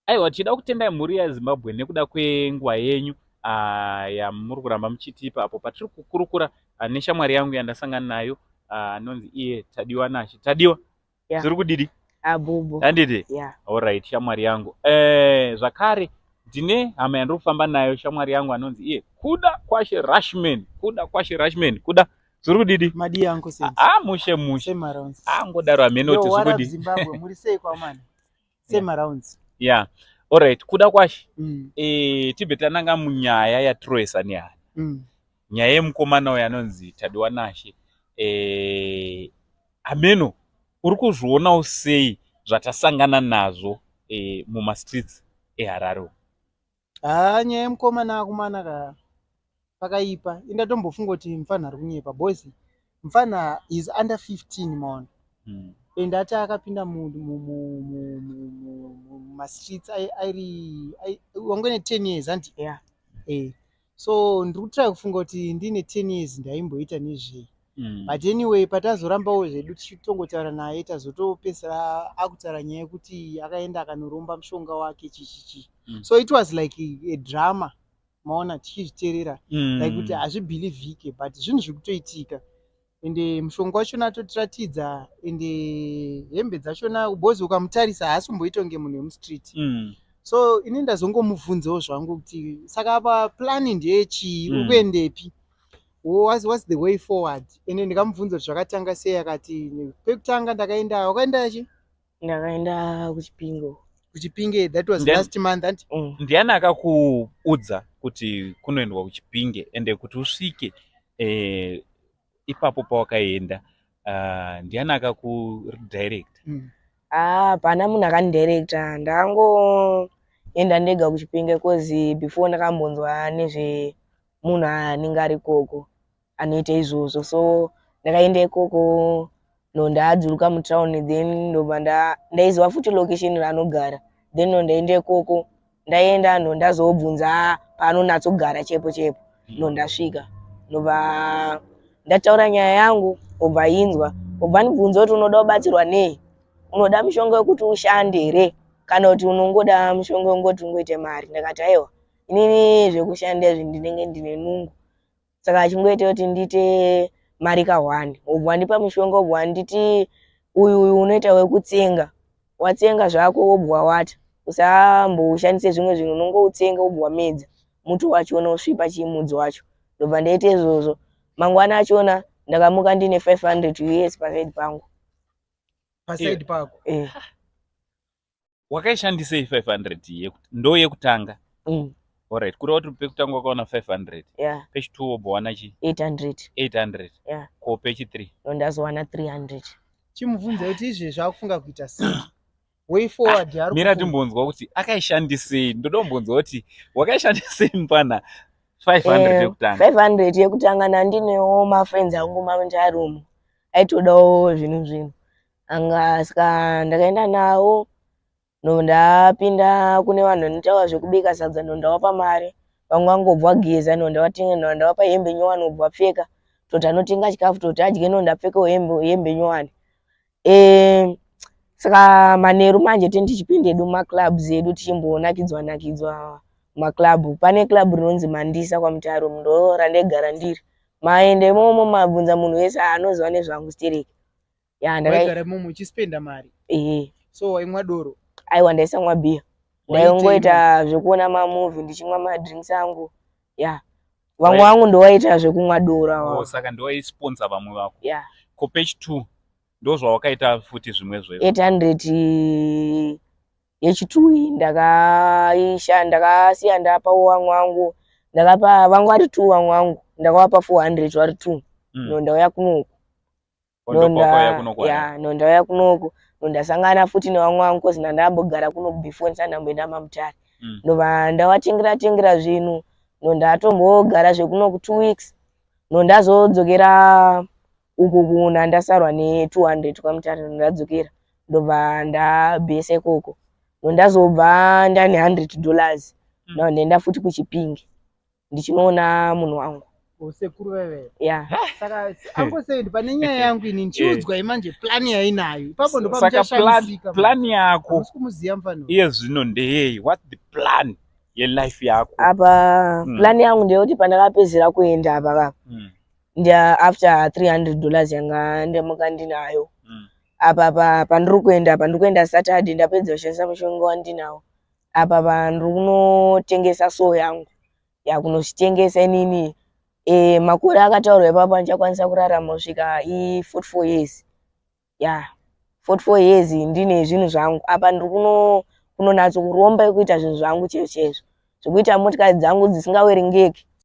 Aiwa, tichida kutendai mhuri yeZimbabwe nekuda kwenguva yenyu yamuri kuramba muchitipa apo patiri kukurukura neshamwari yangu yandasangana nayo anonzi iye Tadiwa Nashe. Tadiwa, zviri kudidi? Abubu. Handiti? Yeah. Alright, shamwari yangu. Zvakare ndine hama yandiri kufamba nayo, shamwari yangu anonzi iye Kuda Kwashe Rushman. Kuda Kwashe Rushman. Kuda, zviri kudidi? Madi yangu sense. Ah, mushe mushe. Same rounds. Ah, ngodaro hameno kuti Yo, zviri what up kudii. Zimbabwe? Muri sei kwamana? Same rounds. Yeah. Alright, Kuda Kwashe. Tibve tananga munyaya yaTroesa nehana. Nyaya yemukomana uyu anonzi Tadiwa Nashe. Hameno uri kuzvionawo sei zvatasangana nazvo mumastreets eHarare umu? Haa, nyaya yemukomana akumana ka pakaipa. Indatombofunga kuti mufana ari kunyepa, boys. Mufana is under 15, maona. And ati akapinda mumastreets airi wangone 10 years, hanti? Yeah. So ndiri kutry kufunga kuti ndine 10 years ndaimboita nezvei. But anyway, patazorambawo zvedu tichitongotaura naye, tazotopedzisira akutaura nyaya yekuti akaenda akanoromba mushonga wake, chichichi. So it was like a drama, maona, tichizviteerera like kuti hazvibhilivhike, but zvinhu zviri kutoitika. Ende mushonga wachona atotiratidza, ende hembe dzachona, boys, ukamutarisa haasi kumboita kunge munhu wemustreet. So ini ndazongomubvunzawo zvangu kuti saka apa plan ndeyechii? Uri kuendepi? What's the way forward? Ende ndikamubvunza kuti zvakatanga sei, akati pekutanga ndakaenda, wakaenda chi? Ndakaenda kuChipingo. KuChipinge, that was last month, anti? Mm. Ndiani akakuudza kuti kunoendwa kuChipinge, ende kuti usvike ipapo pawakaenda, ndiani akakudirect? Ah, pana munhu akandidirecta. Ndakangoenda ndega kuChipinge 'cause before ndakambonzwa nezve munhu anenge ari ikoko anoita izvozvo. So ndakaenda ikoko, no ndadzuruka mutauni, then ndobva ndaiziva futi location raanogara. Then no ndaenda ikoko, ndaenda, no ndazobvunza paanonatsogara chepo chepo. No ndasvika, ndobva ndataura nyaya yangu, obva inzwa, obva ndibvunza kuti unoda kubatsirwa nei, unoda mushonga wekuti ushande here kana kuti unongoda mushonga wengoti ungoite mari. Ndakati aiwa, inini zvekushanda izvi ndinenge ndine nungo, saka achingoita kuti ndiite mari ka1. Obva wandipa mushonga, obva wanditi uyu uyu unoita wekutsenga, watsenga zvako wobva wawata, usamboushandise zvimwe zvinhu, unongoutsenga wobva wamedza muti wachona, usvipa chimudzi wacho. Ndobva ndaita izvozvo. Mangwana achona ndakamuka ndine 500 US paside pangu. Paside pako? Eh. Wakaishandisei 500 ndo yekutanga? Mm. Alright, kureva kuti pekutanga wakaona 500? Yeah. Pechi2 wobva wana chi? 800. 800? Yeah. Ko pechi3? No ndazowana 300. Chimubvunza kuti izvezvi akufunga kuita sei, way forward yaari Mira. Kufunga. Timbonzwa kuti akaishandisei. Ndoda kumbonzwa kuti wakaishandisei mupana 500 yekutanga. 500 yekutanga nandinewo mafriends angu mamucharumu aitodawo zvinhu zvinhu anga, saka ndakaenda nawo, no ndapinda kune vanhu vanoitaura zvekubika sadza, no ndawapa mari, vamwe vangobva geza, no ndawatenga, no ndawapa hembe nyowani, obva pfeka, toti anotenga chikafu, toti adye, no ndapfekawo hembe nyowani. Saka manheru manje tini tichipinda edu mumaclubs edu, tichimbonakidzwa nakidzwa mumaclub. Pane club rinonzi Mandisa kwaMutare, ndo randaigara ndiri. Maende imomo mabvunza munhu wese anoziva nezvangu stereki ya. Waigara imomo uchispenda mari? Ehe. So waimwa doro? Aiwa, ndaisamwa bhiya. Ndaingoita zvekuona mamovie ndichimwa madrinks angu ya. Vamwe vangu ndowaita zvekumwa doro ava. Oh, saka ndowaisponsor vamwe vako? Ya. Ko pechi2 ndo zvawakaita futi zvimwe zvezvo? 800 yechi2 iyi ndakaisha, ndakasiya ndapawo vamwe vangu. Ndakapa vangu vari two, vamwe vangu ndakavapa 400 vari two. No ndauya kunoku. Ndopakauya kuno kwa? Ya, no ndauya kunoku, no ndasangana futi nevamwe vangu 'cause ndandambogara kunoku before ndisati ndamboenda maMutare. Ndobva ndavatengera tengera zvinhu, no ndatombogara zvekunoku 2 weeks, no ndazodzokera uku kuna ndasarwa ne200 kwaMutare. No ndadzokera, ndobva ndabhesa ikoko, no ndazobva ndane $100. No ndaenda futi kuChipinge ndichinoona munhu wangu. Sekuru vaive. Ya. Saka angosendi pane nyaya yangu ini, ndichiudzwai manje plan yainayo ipapo. Saka Ndopamuchashamisika. plan yako Hamusi kumuziva mufano. Iye zvino ndeyei? What the plan yelife yako? Apa plan yangu ndeyekuti pandakapedzera kuenda apa ka, ndia after $300 yanga ndamuka ndinayo, apa pandiri kuenda, pandiri kuenda Saturday, ndapedza kushandisa mushonga wandinawo apa, pandiri kunotengesa soul yangu, yakunozvitengesa inini. Makore akataurwa ipapo andichakwanisa kurarama kusvika i 44 years. Ya, 44 years ndine zvinhu zvangu. Apa ndiri kunonatso kuromba ekuita zvinhu zvangu chaizvo chaizvo, zvekuita motikari dzangu dzisingawerengeki.